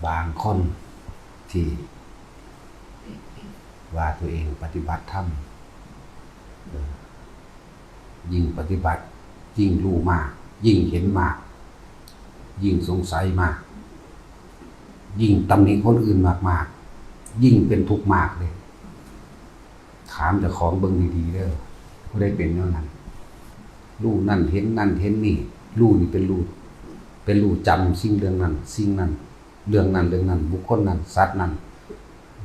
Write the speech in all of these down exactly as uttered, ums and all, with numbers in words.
บางคนที่ว่าตัวเองปฏิบัติธรรม เออ ยิ่งปฏิบัติ ยิ่งรู้มาก ยิ่งเห็นมาก ยิ่งสงสัยมาก ยิ่งตำหนิคนอื่นมากๆ ยิ่งเป็นทุกข์มากเลย ถามเจ้าของเบิ่งดีๆเด้อ ผู้ใดเป็นแนวนั้น รู้นั่นเห็นนั่นเห็นนี่ รู้นี่เป็นรู้ เป็นรู้จำสิ่งเรื่องนั้น สิ่งนั้น เรื่องนั้น เรื่องนั้น บุคคลนั้น สัตว์นั้น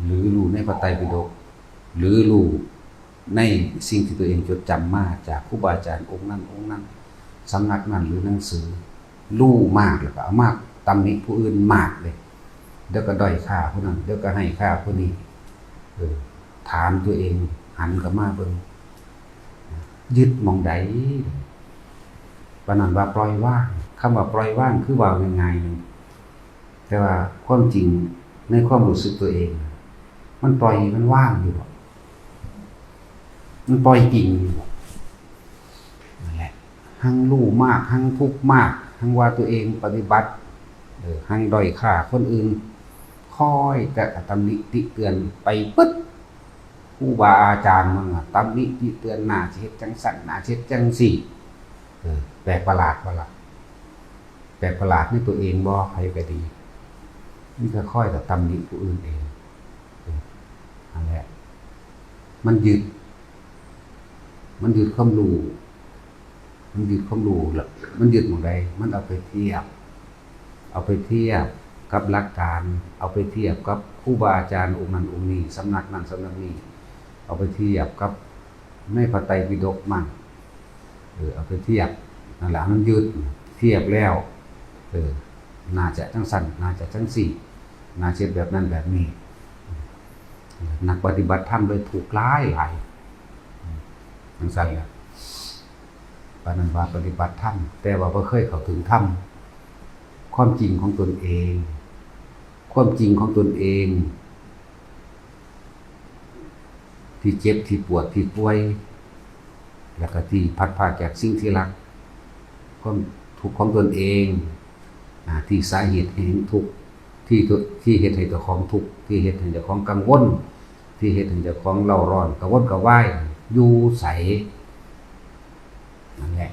หรือรู้ในพระไตรปิฎก หรือรู้ในสิ่งที่ตัวเองจดจำมาจากครูบาอาจารย์องค์นั้นองค์นั้น สำนักนั้นหรือหนังสือ รู้มากแล้วก็เอามาตำหนิผู้อื่นมากเลย เดี๋ยวก็ด้อยค่าผู้นั้น เดี๋ยวก็ให้ค่าผู้นี้ เออ ถามตัวเอง หันกลับมาเบิ่ง ยึดหม่องใด ปานนั้นว่าปล่อยวาง คำว่าปล่อยวางคือเว้าง่ายๆหนึ่ง แต่ว่าความจริงในความรู้สึกตัวเอง มันปล่อย มันว่างอยู่บ่ มันปล่อยจริงอยู่บ่ นั่นแหละ หั้งรู้มาก หั้งทุกข์มาก หั้งว่าตัวเองปฏิบัติ เออ หั้งด้อยค่าคนอื่น คอยแต่ตำหนิติเตือนไปเบิด ครูบาอาจารย์มึงอะ ตำหนิติเตือน น่าสิเฮ็ดจั่งซั้น น่าสิเฮ็ดจั่งซี้ เออ แปลกประหลาดบ่ล่ะ แปลกประหลาดในตัวเองบ่ ไผก็ดี มันก็คอยแต่ตำหนิผู้อื่นเอง เออ นั่นแหละ มันยึด มันยึดความรู้ มันยึดความรู้ละ มันยึดหม่องใด มันเอาไปเทียบ เอาไปเทียบกับหลักการ เอาไปเทียบกับครูบาอาจารย์องค์นั้นองค์นี้ สำนักนั้นสำนักนี้ เอาไปเทียบกับในพระไตรปิฎกมั่ง เออ เอาไปเทียบ นั่นแหละ มันยึด เทียบแล้ว เออ น่าจะจั่งซั้น น่าจะจั่งซี้ น่าสิเฮ็ดแบบนั้นแบบนี้ นักปฏิบัติธรรมเลยทุกข์หลายหลาย จั่งซั้นแหละ ปานนั้นว่าปฏิบัติธรรม แต่ว่าบ่เคยเข้าถึงธรรม ความจริงของตนเอง ความจริงของตนเอง ที่เจ็บ ที่ปวด ที่ป่วย แล้วก็ที่พลัดพรากจากสิ่งที่รัก ความทุกข์ของตนเอง อ่า ที่สาเหตุแห่งทุกข์ ที่ตัว ที่เฮ็ดให้เจ้าของทุกข์ ที่เฮ็ดให้เจ้าของกังวล ที่เฮ็ดให้เจ้าของเร่าร้อน กระวนกระวาย อยู่ไส นั่นแหละ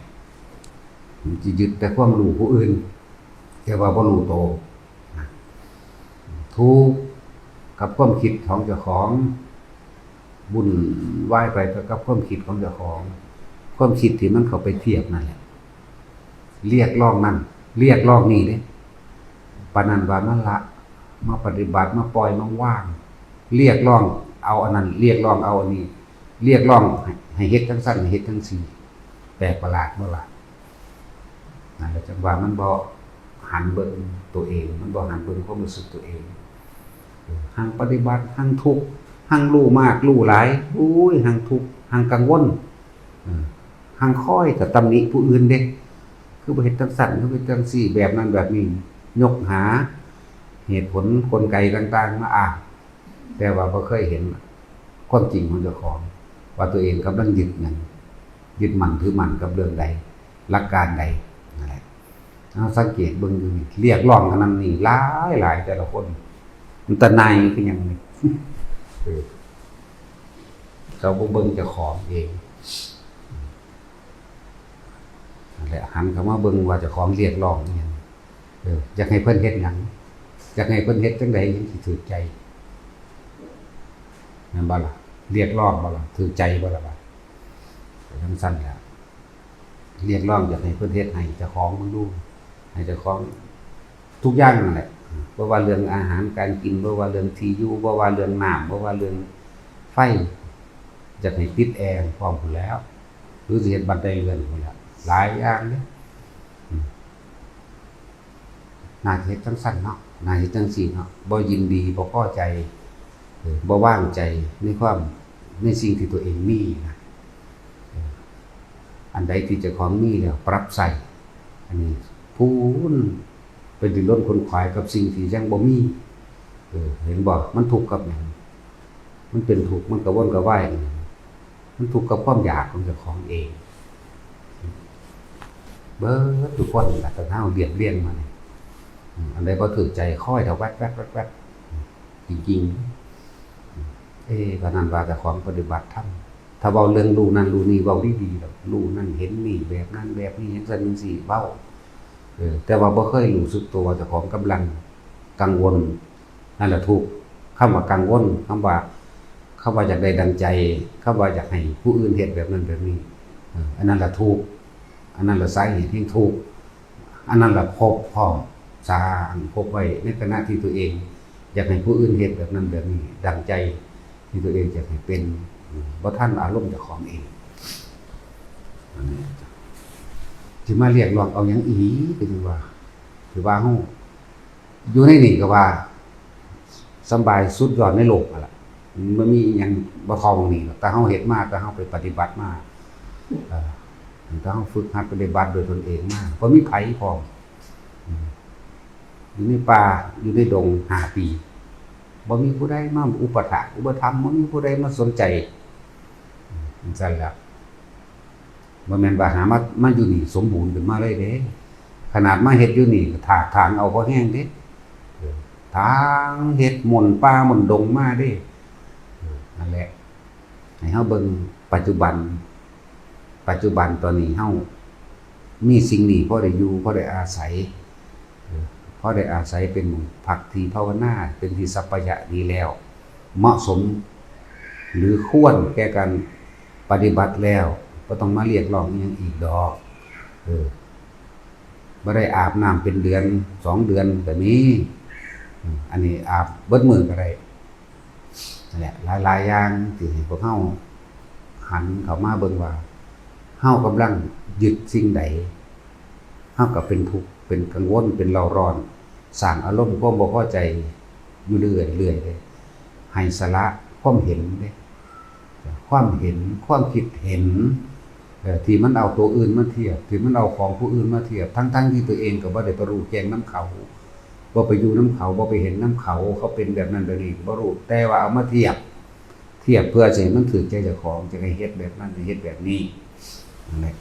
มันสิยึดแต่ความรู้ผู้อื่น แต่ว่าบ่รู้โต นะ ทุกข์กับความคิดของเจ้าของ วุ่นวายไปกับความคิดของเจ้าของ ความคิดที่มันเข้าไปเทียบนั่นแหละ เรียกร้องนั่น เรียกร้องนี่เด้ ปานนั้นว่ามาละ มาปฏิบัติ มาปล่อย มาวาง เรียกร้องเอาอันนั้น เรียกร้องเอาอันนี้ เรียกร้องให้ ให้เฮ็ดจั่งซั้น ให้เฮ็ดจั่งซี้ แปลกประหลาดบ่ล่ะ นั่นแหละจั่งว่ามันบ่หันเบิ่งตัวเอง มันบ่หันเบิ่งความรู้สึกตัวเอง เออ หั้งปฏิบัติ หั้งทุกข์ หั้งรู้มาก รู้หลาย โอ้ย หั้งทุกข์ หั้งกังวล เออ หั้งคอยแต่ตำหนิผู้อื่นเด้ คือบ่เฮ็ดจั่งซั้น คือบ่เฮ็ดจั่งซี้ แบบนั้นแบบนี้ ยกหาเหตุผลกลไกต่างๆมาอ้าง แต่ว่าบ่เคยเห็นความจริงของเจ้าของ ว่าตัวเองกำลังยึดหยัง ยึดมั่นถือมั่นกับเรื่องใด หลักการใด นั่นแหละ เอาสังเกตเบิ่งอยู่นี่ เรียกร้องอันนั้นนี่หลายหลาย แต่ละคน มันตะนายคือหยังนี่ เออ เขาบ่เบิ่งเจ้าของเอง นั่นแหละ หันเข้ามาเบิ่งว่าเจ้าของเรียกร้องอิหยัง เออ อยากให้เพิ่นเฮ็ดหยัง อยากให้เพิ่นเฮ็ดจั่งใดจั่งสิถูกใจ แม่นบ่ล่ะ เรียกร้องบ่ล่ะ ถูกใจบ่ล่ะบาด จั่งซั้นแหละ เรียกร้องอยากให้เพิ่นเฮ็ดให้เจ้าของเบิ่งดู ให้เจ้าของทุกอย่างนั่นแหละ บ่ว่าเรื่องอาหารการกิน บ่ว่าเรื่องที่อยู่ บ่ว่าเรื่องน้ำ บ่ว่าเรื่องไฟ อยากให้ติดแอร์พร้อมพู้นแหล้ว หรือสิเฮ็ดบันไดเลื่อนพู้นแหล้ว หลายอย่างเด้ อืม น่าสิเฮ็ดจั่งซั้นเนาะ น่าสิเฮ็ดจั่งซี้เนาะ บ่ยินดี บ่พอใจ เออ บ่วางใจในความ ในสิ่งที่ตัวเองมีนะ เออ อันใดที่เจ้าของมีแล้วปรับใช้ อันนี้พู้นไปดิ้นรนขนขวายกับสิ่งที่ยังบ่มี เออ เห็นบ่ มันทุกข์กับหยัง มันเป็นทุกข์ มันกระวนกระวาย มันทุกข์กับความอยากของเจ้าของเอง เบิดทุกคนล่ะ ถ้าเฮาเรียบเรียงมานี่ อันใดบ่ถืกใจ ค่อยเถาะ แวดแวดแวดแวด จริงๆ เอ๊ะ ก็นั่นว่าเจ้าของปฏิบัติธรรม ถ้าเว้าเรื่องรู้นั่นรู้นี่ เว้าดีๆ ดอก รู้นั่นเห็นนี่ แบบนั้นแบบนี้ จั่งซั้นจั่งซี้ เว้า เออ แต่ว่าบ่เคยรู้สึกตัวว่าเจ้าของกำลังกังวล นั่นแหละทุกข์ คำว่ากังวล คำว่า คำว่าอยากได้ดังใจ คำว่าอยากให้ผู้อื่นเฮ็ดแบบนั้นแบบนี้ เออ อันนั้นแหละทุกข์ อันนั้นแหละสาเหตุแห่งทุกข์ อันนั้นแหละภพพร้อม สร้างภพไว้ในขณะที่ตัวเอง อยากให้ผู้อื่นเฮ็ดแบบนั้นแบบนี้ ดังใจที่ตัวเองอยากให้เป็น อืม บ่ทันอารมณ์เจ้าของเอง อันนี้ สิมาเรียกร้องเอาหยังอีก ก็จั่งว่า คือว่าเฮาอยู่ในนี่ก็ว่า สำบายสุดยอดในโลกนั่นล่ะ มันมีอิหยังบ่เท่าหม่องนี้หรอก แต่เฮาเฮ็ดมา แต่เฮาไปปฏิบัติมา เอ่อ แต่เฮาฝึกหัดปฏิบัติด้วยตนเองมา บ่มีไผพร้อม อืม อยู่ในป่า อยู่ในดง ห้าปี บ่มีผู้ใดมาอุปถัมภ์อุปถัมภ์ บ่มีผู้ใดมาสนใจ อืม จั่งซั้นแหละ บ่แม่นว่าหามา มาอยู่นี่สมบูรณ์ขึ้นมาเลยเด้ ขนาดมาเฮ็ดอยู่นี่ก็ถากถางเอาพอแฮงเด้ เออ ถางเฮ็ดม่อนป่าม่อนดงมาเด้ เออ นั่นแหละ ให้เฮาเบิ่งปัจจุบัน ปัจจุบันตอนนี้เฮามีสิ่งนี้พอได้อยู่ พอได้อาศัย เออ พอได้อาศัยเป็นหมู่พักที่ภาวนา เป็นที่สัปปายะดีแล้ว เหมาะสม หรือควรแก่การปฏิบัติแล้ว บ่ต้องมาเรียกร้องอิหยังอีกดอก เออ บ่ได้อาบน้ำเป็นเดือนสองเดือนก็มี อืม อันนี้อาบเบิดมื้อก็ได้ นั่นแหละ หลายๆ อย่างที่ให้พวกเฮาหันเข้ามาเบิ่งว่า เฮากำลังยึดสิ่งใด เฮาก็เป็นทุกข์ เป็นกังวล เป็นเร่าร้อน สร้างอารมณ์ความบ่พอใจอยู่เรื่อยๆ เลย ให้สละความเห็นเด้ ความเห็น ความคิดเห็น เอ่อ ที่มันเอาตัวอื่นมาเทียบ ที่มันเอาของผู้อื่นมาเทียบ ทั้งๆ ที่ตัวเองก็บ่ได้ไปรู้แจ้งนำเขา บ่ไปอยู่นำเขา บ่ไปเห็นนำเขา เขาเป็นแบบนั้นแบบนี้ บ่รู้ แต่ว่าเอามาเทียบ เทียบเพื่อสิให้มันถืกใจเจ้าของ จะให้เฮ็ดแบบนั้น จะเฮ็ดแบบนี้ นั่นแหละ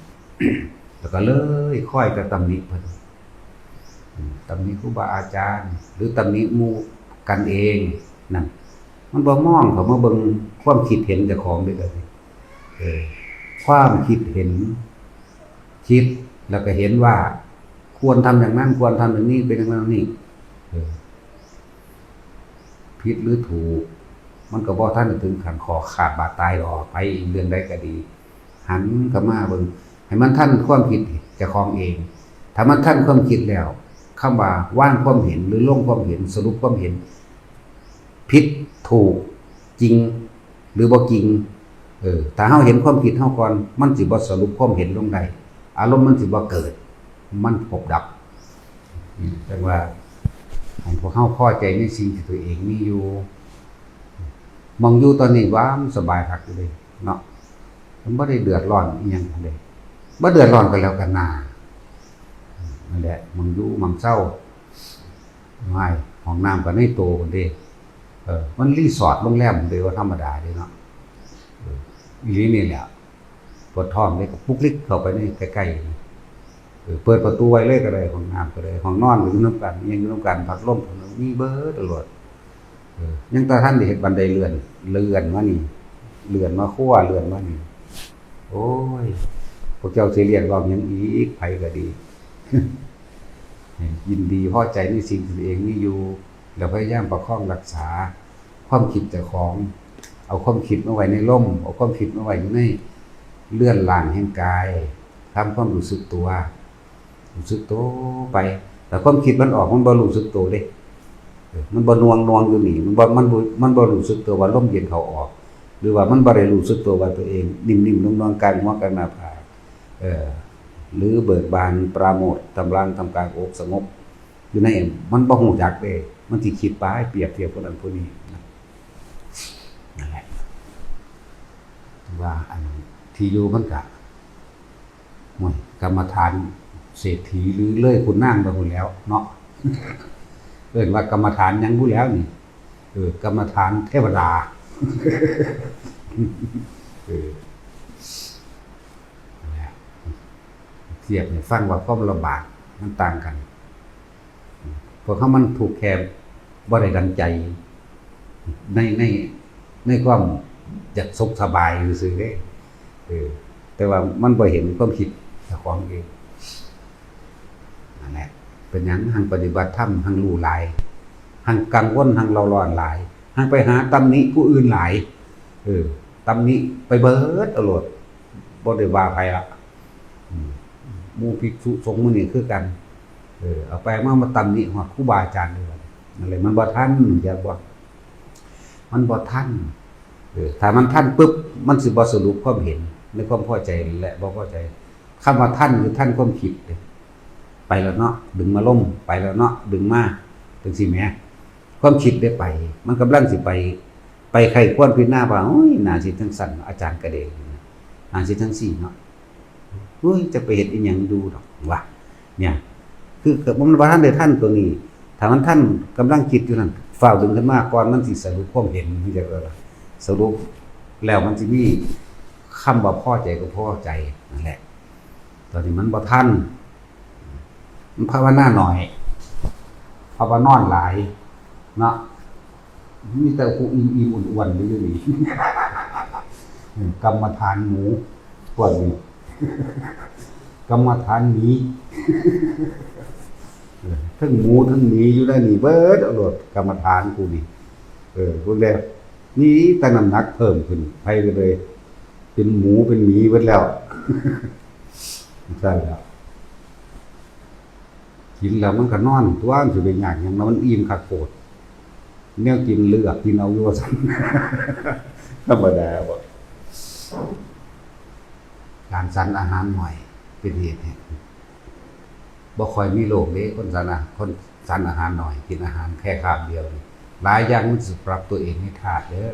แล้วก็เลยคอยแต่ตำหนิเพิ่น อืม ตำหนิครูบาอาจารย์ หรือตำหนิหมู่กันเอง นั่น มันบ่มองเข้ามาเบิ่งความคิดเห็นเจ้าของเด้อ เออ ความคิดเห็น คิด แล้วก็เห็นว่า ควรทำอย่างนั้น ควรทำอย่างนี้ เป็นอย่างนั้นนี่ เออ ผิดหรือถูก มันก็บ่ทันถึงขั้นคอขาดบาดตายดอก ไปเรื่องใดก็ดี หันเข้ามาเบิ่ง ให้มันทันความคิดเจ้าของเอง ถ้ามันทันความคิดแล้ว คำว่าวางความเห็น หรือลงความเห็น สรุปความเห็น ผิด ถูก จริง หรือบ่จริง เออ ถ้าเฮาเห็นความคิดเฮาก่อน มันสิบ่สรุปความเห็นลงได้ อารมณ์มันสิบ่เกิด มันพบดับ อืม จั่งว่า ให้พวกเฮาพอใจในสิ่งที่ตัวเองมีอยู่ หม่องอยู่ตอนนี้ว่ามันสบายคักอยู่เด้เนาะ มันบ่ได้เดือดร้อนอิหยังเลย บ่เดือดร้อนก็แล้วกันนา นั่นแหละ หม่องอยู่หม่องเซา ไม่ ห้องน้ำก็ในโตพุ้นเด้ เออ มันรีสอร์ทโรงแรมพุ้นเด้ ว่าธรรมดาเด้เนาะ เออ อีหลีนี่แหละ ปวดท้องเด้ก็ปุกลิกเข้าไปในใกล้ๆ เออ เปิดประตูไว้เลยก็ได้ ห้องน้ำก็ได้ ห้องนอนก็อยู่นำกัน อิหยังอยู่นำกัน พัดลมก็มีเบิดตลอด เออ ยังแต่ทันได้เฮ็ดบันไดเลื่อน เลื่อนมานี่ เลื่อนมาครัว เลื่อนมานี่ โอ้ย พวกเจ้าสิเรียกร้องหยังอีก ไผก็ดี ให้ยินดีพอใจในสิ่งที่ตัวเองมีอยู่ แล้วพยายามประคองรักษาความคิดเจ้าของ เอาความคิดมาไว้ในลม เอาความคิดมาไว้อยู่ในเรือนร่างแห่งกาย ทำความรู้สึกตัว รู้สึกตัวไป แต่ความคิดมันออก มันบ่รู้สึกตัวเด้ เออ มันบ่หน่วงหน่วงอยู่นี่ มันบ่ มันบ่ มันบ่รู้สึกตัวว่าลมเย็นเข้าออก หรือว่ามันบ่ได้รู้สึกตัวว่าตัวเองนิ่มๆ นุ่มนวล กลางหัวกลางหน้าผาก เออ หรือเบิกบานปราโมทย์ ทำลางทำกลางอกสงบ อยู่ใน มันบ่ฮู้จักเด้ มันสิคิดไปเปรียบเทียบคนนั้นคนนี้นะ นั่นแหละ ว่าอันที่อยู่มันก็ โอ้ย กรรมฐานเศรษฐีหรือเลยขุนนางไปพุ้นแล้วเนาะ เอิ้นว่ากรรมฐานหยังพุ้นแล้วนี่ เออ กรรมฐานเทวดา เออ นั่นแหละ เทียบให้ฟังว่าความลำบากมันต่างกัน พวกเขามันทุกข์แค่บ่ได้ดังใจ ในในในความอยากสุขสบายซื่อๆเด้ เออ แต่ว่ามันบ่เห็นความคิดเจ้าของเอง นั่นแหละ เป็นหยังหังปฏิบัติธรรมหังรู้หลาย หังกังวลหังเร่าร้อนหลาย หังไปหาตำหนิผู้อื่นหลาย เออ ตำหนิไปเบิดเอาโลด บ่ได้ว่าไผละ อืม หมู่ภิกษุสงฆ์หมู่นี่คือกัน เออ เอาไปมา มาตำหนิฮอดครูบาอาจารย์เลยบัดนี้ นั่นแหละ มันบ่ทัน อยากบอก มันบ่ทัน เออ ถ้ามันทันปุ๊บ มันสิบ่สรุปความเห็นในความพอใจและบ่พอใจ คำว่าทันคือทันความคิดเด้ ไปแล้วเนาะ ดึงมาลง ไปแล้วเนาะ ดึงมา จังซี้แหม ความคิดได้ไป มันกำลังสิไป ไปใคร่ควรพิจารณาว่า โอ้ย น่าสิจังซั่น อาจารย์กะเด้ น่าสิจังซี้เนาะ โอ้ย จะไปเฮ็ดอีหยังอยู่ดอก ว่า เนี่ย คือ มันบ่ทันได้ทันตัวนี้ ถ้ามันทันกำลังคิดอยู่นั่น ฟ้าวดึงขึ้นมาก่อนมันสิสรุปความเห็น มันจะ สรุปแล้วมันสิมีคำว่าพอใจกับพอใจนั่นแหละ ตอนนี้มันบ่ทัน มันภาวนาหน่อย ภาวนอนหลาย เนาะ มีแต่ผู้อิ่มๆอ้วนๆอยู่นี่ กรรมฐานหมู พวกนี้ กรรมฐานหมี เออ ทั้งหมูทั้งหมีอยู่ในนี่เบิดเอาโลด กรรมฐานกูนี่ เออ พวกเนี้ย มีแต่น้ำหนักเพิ่มขึ้น ไผก็เลย เป็นหมูเป็นหมีเบิดแล้ว ซั่นแหล้ว กินแล้วมันก็นอนตั๊ว มันสิไปยากหยังเนาะ มันอิ่มคักโพด แนวกินเลือกกินเอาอยู่ว่าซั่น ธรรมดาบ่ การฉันอาหารหน่อยเป็นเหตุให้ บ่ค่อยมีโรคเด้ คนฉันอา- คนฉันอาหารหน่อย กินอาหารแค่คาบเดียวนี่ หลายอย่างมันสิปรับตัวเองให้ธาตุเด้อ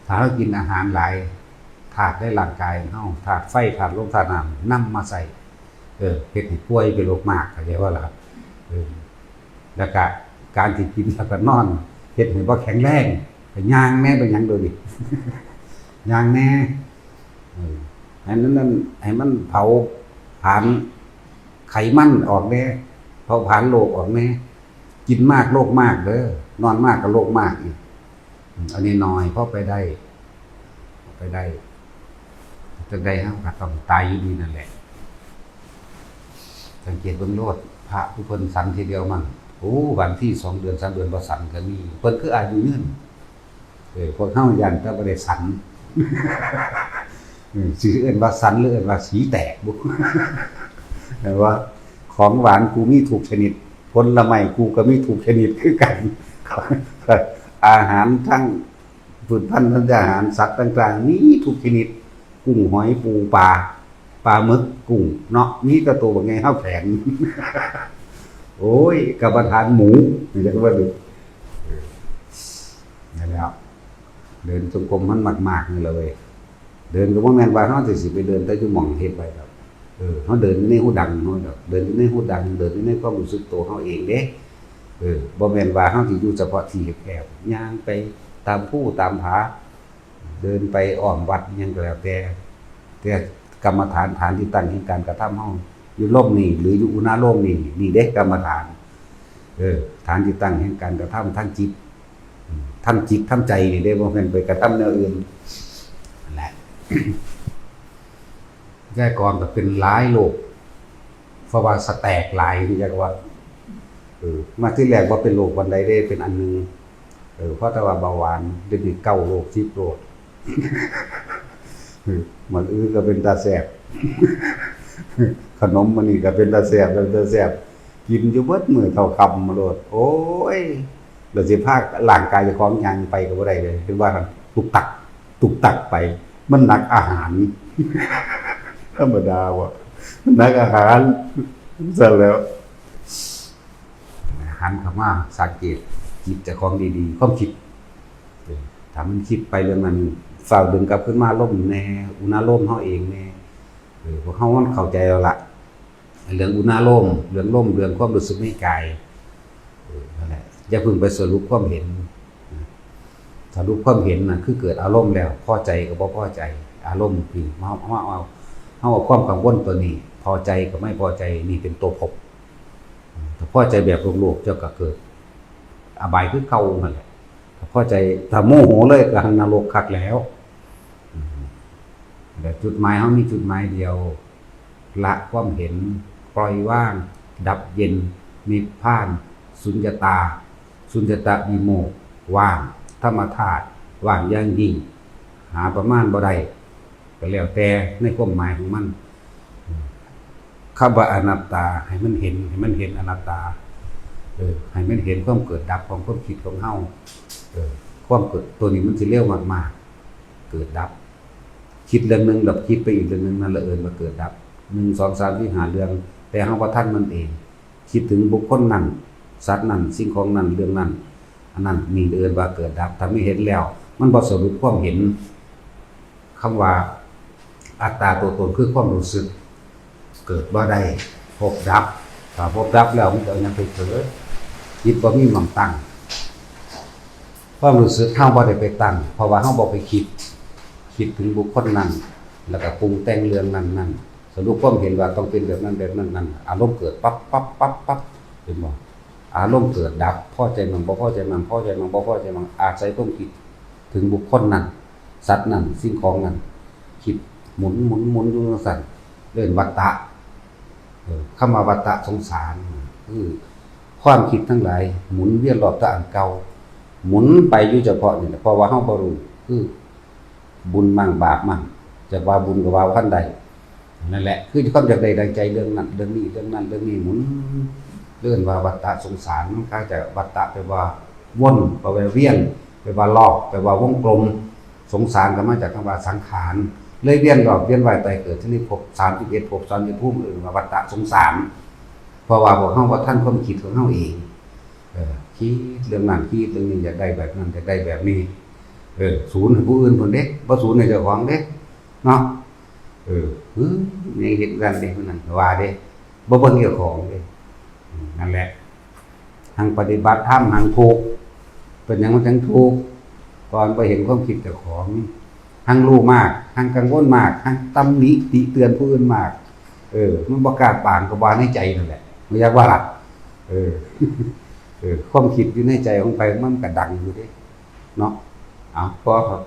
ถ้าเรากินอาหารหลาย ธาตุในร่างกายเฮา ธาตุไฟ ธาตุลม ธาตุน้ำ นำมาใช้ เออ เฮ็ดให้ป่วยเป็นโรคมาก เข้าใจบ่ล่ะครับ เออ แล้วก็การที่กินแล้วก็นอน เฮ็ดให้บ่แข็งแรง ก็ย่างแหน่ เป็นหยังโดยนี่ ย่างแหน่ เออ ให้มันนั่น ให้มันเผาผลาญไขมันออกแหน่ เผาผลาญโรคออกแหน่ กินมากโรคมากเด้อ นอนมากก็โรคมากอีก อืม อันนี้น้อย พอไปได้ พอไปได้ จั่งใดเฮาก็ต้องตายอยู่ดีนั่นแหละ สังเกตเบิ่งโลด พระผู้เพิ่นฉันทีเดียวมัน โอ้ บางทีสองเดือนสามเดือนบ่ฉันก็มี เพิ่นคืออายุยืน เออ พวกเฮาย้านแต่บ่ได้ฉัน อืม สิเอิ้นว่าฉันหรือเอิ้นว่าสีแตกบุ เห็นบ่ ของหวานกูมีทุกชนิด ผลไม้กูก็มีทุกชนิดคือกัน อาหารทั้ง พืชพันธุ์ธัญญาหาร สัตว์ต่างๆ มีทุกชนิด กุ้ง หอย ปู ปลา ปลาหมึก กุ้ง เนาะ มีแต่ตัวบักใหญ่เท่าแขน โอ้ย กรรมฐานหมู นี่เรียกว่าหนึ่ง นั่นแหละ เดินจงกรมมันมากๆ นี่แหละเว้ย เดินก็บ่แม่นว่าเฮาสิ สิไปเดินแต่อยู่หม่องเฮ็ดไว้ดอก เออ เฮาเดินอยู่ในฮูดังเฮาดอก เดินอยู่ในฮูดัง เดินอยู่ในความรู้สึกตัวเฮาเองเด้ เออ บ่แม่นว่าเฮาสิอยู่เฉพาะที่แคบๆ ย่างไปตามภูตามผา เดินไปอ้อมวัดอิหยังก็แล้วแต่ แต่กรรมฐาน ฐานที่ตั้งแห่งการกระทำเฮา อยู่ลมนี่ หรืออยู่อุณาโลมนี่ นี่เด้กรรมฐาน เออ ฐานที่ตั้งแห่งการกระทำทางจิต อืม ทำจิตทำใจนี่เด้ บ่แม่นไปกระทำแนวอื่น นั่นแหละ ยายกรก็เป็นหลายโรค เพราะว่าสแตกหลาย ที่จักว่า เออ มาที่แรกว่าเป็นโรควันใดได้เป็นอันหนึ่ง เออ เพราะแต่ว่าเบาหวาน เดี๋ยวนี้เก้าโรค สิบโรค เออ มันอื้อก็เป็นตาแสบ ขนมมันนี่ก็เป็นตาแสบ เป็นตาแสบ กินอยู่เบิดมื้อเท่าค่ำมาโลด โอ้ย แล้วสิพาร่างกายเจ้าของย่างไปก็บ่ได้เลย เห็นว่าตุกตัก ตุกตักไป มันหนักอาหาร ธรรมดาว่ะ หนักอาหาร ซั่นแล้ว หันเข้ามาสังเกตจิตเจ้าของดีๆ ความคิด เออ ถ้ามันคิดไปเรื่องนั้น ฟ้าวดึงกลับขึ้นมาลมแหน่ อุณาโลมเฮาเองแหน่ เออ พวกเฮามันเข้าใจแล้วล่ะ เรื่องอุณาโลม เรื่องลม เรื่องความรู้สึกในกาย เออ นั่นแหละ อย่าเพิ่งไปสรุปความเห็น นะ สรุปความเห็นน่ะ คือเกิดอารมณ์แล้ว พอใจกับบ่พอใจ อารมณ์ที่เฮา เฮาเอา เฮาเอาความกังวลตัวนี้ พอใจกับไม่พอใจ นี่เป็นตัวภพ อืม พอใจแบบโลกๆ เจ้าก็เกิดอบายคือเก่านั่นแหละ ถ้าพอใจ ถ้าโมโหเลยก็นรกคักแล้ว อืม แต่จุดหมายเฮามีจุดหมายเดียว ละความเห็น ปล่อยวาง ดับเย็น นิพพาน สุญญตา สุญญตาวิโมกข์ ว่าง ธรรมธาตุ ว่างอย่างยิ่ง หาประมาณบ่ได้ ก็แล้วแต่ในความหมายของมัน คำว่าอนัตตา ให้มันเห็น ให้มันเห็นอนัตตา เออ ให้มันเห็นความเกิดดับของความคิดของเฮา เออ ความเกิดตัวนี้มันสิเร็วมากๆ เกิดดับ คิดเรื่องหนึ่ง แล้วคิดไปอีกเรื่องหนึ่ง นั่นละเอิ้นว่าเกิดดับ หนึ่ง สอง สาม สี่ ห้า เรื่อง แต่เฮาบ่ทันมันเอง คิดถึงบุคคลนั้น สัตว์นั้น สิ่งของนั้น เรื่องนั้น อันนั้นนี่เอิ้นว่าเกิดดับ ถ้าไม่เห็นแล้ว มันบ่สรุปความเห็น คำว่าอัตตาตัวตนคือความรู้สึก เกิดบ่ได้ พบดับ ถ้าพบดับแล้วมันจะเอาหยังไปเกิด จิตบ่มีหม่องตั้ง ความรู้สึกเฮาบ่ได้ไปตั้ง เพราะว่าเฮาบ่ไปคิด คิดถึงบุคคลนั้น แล้วก็ปรุงแต่งเรื่องนั้นๆ สรุปความเห็นว่าต้องเป็นแบบนั้นแบบนั้นนั้น อารมณ์เกิดปั๊บปั๊บปั๊บปั๊บ เห็นบ่ อารมณ์เกิดดับ พอใจมั่งบ่พอใจมั่ง พอใจมั่งบ่พอใจมั่ง อาศัยความคิดถึงบุคคลนั้น สัตว์นั้น สิ่งของนั้น คิดหมุนหมุนหมุนอยู่จั่งซั้น เรียกวัฏฏะ เออ คำว่าวัฏฏะสงสาร คือความคิดทั้งหลายหมุนเวียนรอบแต่อันเก่า หมุนไปอยู่เฉพาะนี่แหละ เพราะว่าเฮาบ่รู้ คือบุญมั่งบาปมั่ง จะว่าบุญก็ว่าบ่ทันได้ นั่นแหละ คือความอยากได้ดังใจเรื่องนั้น เรื่องนี้ เรื่องนั้น เรื่องนี้ หมุน เรื่องว่าวัฏฏะสงสาร มันก็จะวัฏฏะแปลว่าวน แปลว่าเวียน แปลว่ารอบ แปลว่าวงกลม สงสารก็มาจากคำว่าสังขาร เลยเวียนรอบเวียนว่ายตายเกิดที่นี่ภพ สามสิบเอ็ด ภพ สามสิบภูมิ เอิ้นว่าวัฏฏะสงสาร เพราะว่าพวกเฮาบ่ทันความคิดของเฮาเอง เออ คิดเรื่องนั้น คิดเรื่องนี้ อยากได้แบบนั้น อยากได้แบบนี้ เออ สูญให้ผู้อื่นพุ้นเด้ บ่สูญให้เจ้าของเด้ เนาะ เออ เฮ้ย ยังเฮ็ดกันเด้ ผู้นั้นว่าเด้ บ่เบิ่งเจ้าของเด้ อืม นั่นแหละ หังปฏิบัติธรรม หังทุกข์ เป็นหยังมันจังทุกข์ ก่อนบ่เห็นความคิดเจ้าของ หังรู้มาก หังกังวลมาก หังตำหนิติเตือนผู้อื่นมาก เออ มันบ่กล้าปานก็ว่าในใจนั่นแหละ บ่อยากว่าล่ะ เออ เออ ความคิดอยู่ในใจของไผมันก็ดังอยู่เด้ เนาะ เอา พอครับ